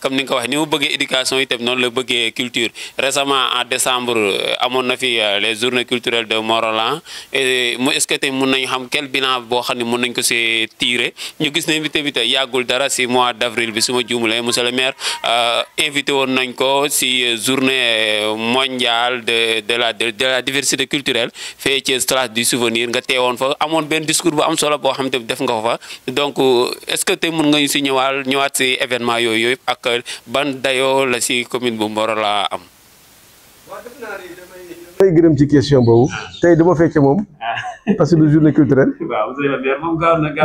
comme ni nga ko waxee ni mu bëggee éducation itam noonu la bëggee culture récemment en décembre amoon na fi les journées culturelles de Morolan et est-ce que tey mun nañu xam quel bilan boo xam ne mun nañ ko see tirer ñu gis ne invité bi tey yàggul dara si mois d'avril bi su ma juumulee monsieur le maire invité woon nañ ko si journée mondiale de la diversité culturelle fee ci place du souvenir nga teewoon fa amoon benn discours bu am solo boo xam te def nga ko fa donc est-ce que tey mun nga ñu si ñëwaat si événement yooyu yëpp ak ban dayoo la si commune bu Morolan am. damay gërëm ci question boobu tey dama fecc moom parce que du journée culturelle.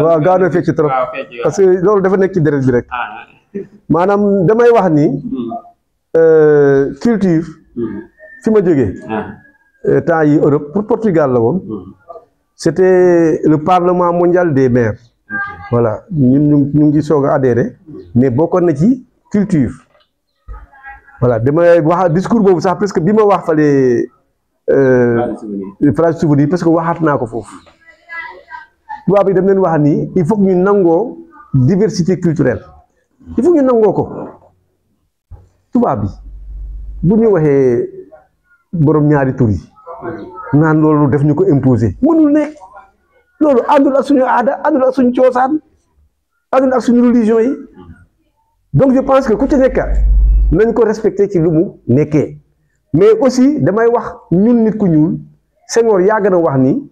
waaw gaaw na fecc trop parce que loolu dafa nekk ci deret bi rek. maanaam damay wax ni culture fi ma jógee temps yi Europe pour Portugal la woon c'était le parlement mondial des maires. voilà ñun ñu ngi soog a adhéré mais bokkoon na ci culture. voilà damay wax discours boobu sax presque bi ma wax fale phrase souvenir parce que waxaat naa ko foofu tubaab yi dem leen wax ni il faut que ñu nangoo diversité culturelle il faut que ñu nangoo ko tubaab bi bu ñu waxee borom ñaari tur yi naan loolu def ñu ko imposer mënul nekk loolu àndul ak suñu aada àndul ak suñu coosaan àndul ak suñu religion yi donc je pense que ku ci nekk nañ ko respecté ci lu mu nekkee mais aussi damay wax ñun nit ku ñuul Senghor yàgg na wax ni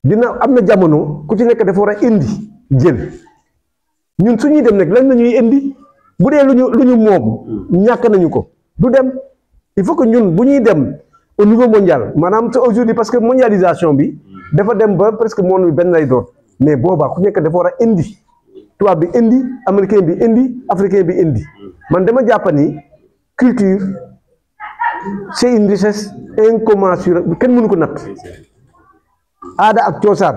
dina am na jamono ku ci nekk dafa war a indi jël ñun suñuy dem nag lan la ñuy indi bu dee lu ñu moom ñàkk nañu ko du dem il faut que ñun bu ñuy dem au niveau mondial maanaam c'est aujourd'hui parce que mondialisation bi dafa dem ba presque monde bi benn lay doon mais boobaa ku nekk dafa war a indi tubaab bi indi américain bi indi africain bi indi man dama jàpp ni culture c'est une richesse incommensurable kenn mënu ko natt aada ak coosaan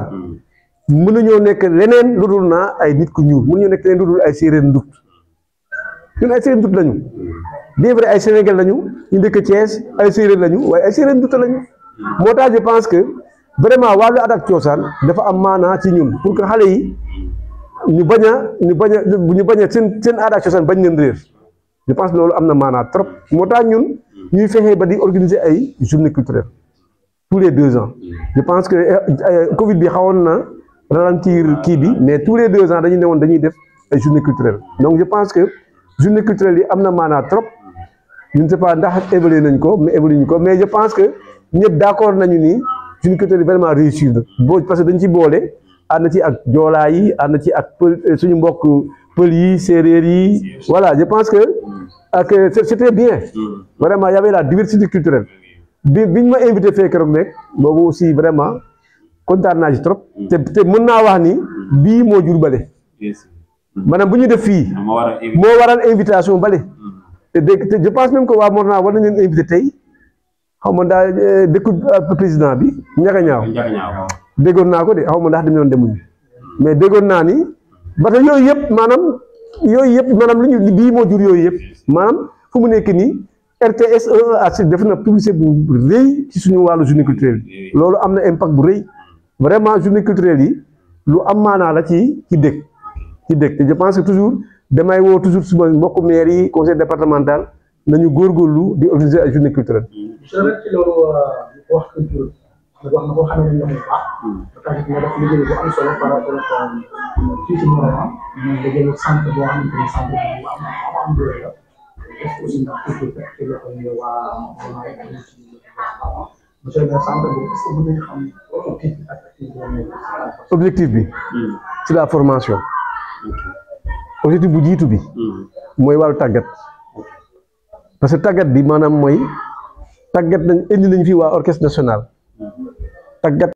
mënuñoo nekk leneen lu dul naa ay nit ku ñuul mënuñoo nekk leneen lu dul ay séeréer ndut ñun ay séeréer ndut lañu bien vrai ay Sénégal lañu ñu dëkk Thiès ay séeréer lañu waaye ay séeréer ndut lañu moo tax je pense que vraiment wàllu aada ak coosaan dafa am maanaa ci ñun pour que xale yi ñu bañ a seen aada ak cosaan bañ leen réer je pense loolu am na maanaa trop moo tax ñun ñuy fexee ba di organiser ay journée culturelle tous les 2 ans je pense que Covid bi xawoon na ralentir kii bi mais tous les 2 ans dañu ne woon dañuy def ay journée culturelle donc je pense que journée culturelle yi am na maanaa trop je ne sais pas ndax évalué nañ ko mais évalué ñu ko mais je pense que ñëpp d'accord nañu ni journée culturelle yi vraiment réussir na parce que dañ ci boole ànd ci ak joolaa yi ànd ci ak suñu mbokk pël yi séeréer yi voilà je pense que c'était bien vraiment y avait la diversité culturelle biñ ma invité fee keroog nekk boobu aussi vraiment kontaan naa ci trop te mën naa wax ni bii moo jur bale maanaam bu ñu def fii moo waral invitation bale te je pense même que waa Morolan war nañ leen invité tey xaw ma daa dëkku président bi ñaka ñaaw déggoon naa ko de xaw ma ndax dañu doon demuñu mais déggoon naa ni ba tey yooyu yëpp maanaam lu ñu bii moo jur yooyu yëpp maanaam fu mu nekk nii RTS ak def na publicité bu rëy ci suñu wàllu journée culturelle yi loolu am na impact bu rëy vraiment journée culturelle yi lu am maanaa la ci dëkk te je pense que toujours damay woo toujours suma mbokku maire yi conseil départemental nañu góorgóorlu di organiser ay journée culturelle. wax culture wax na ko xam ne bu baax parce que def liggéey bu am solo par rapport ak fii ci Morolan ñu liggéey centre boo xamante ni centre bu am doole la est-ce que aussi ndax culture ci loxo yi waa monsieur le centre bi est-ce que mën nañu xam objectif bi c'est la formation objectif bu jiitu bi mooy wàllu tàggat parce que tàggat bi maanaam mooy tàggat nañ indi nañ fi waa orchestre national tàggat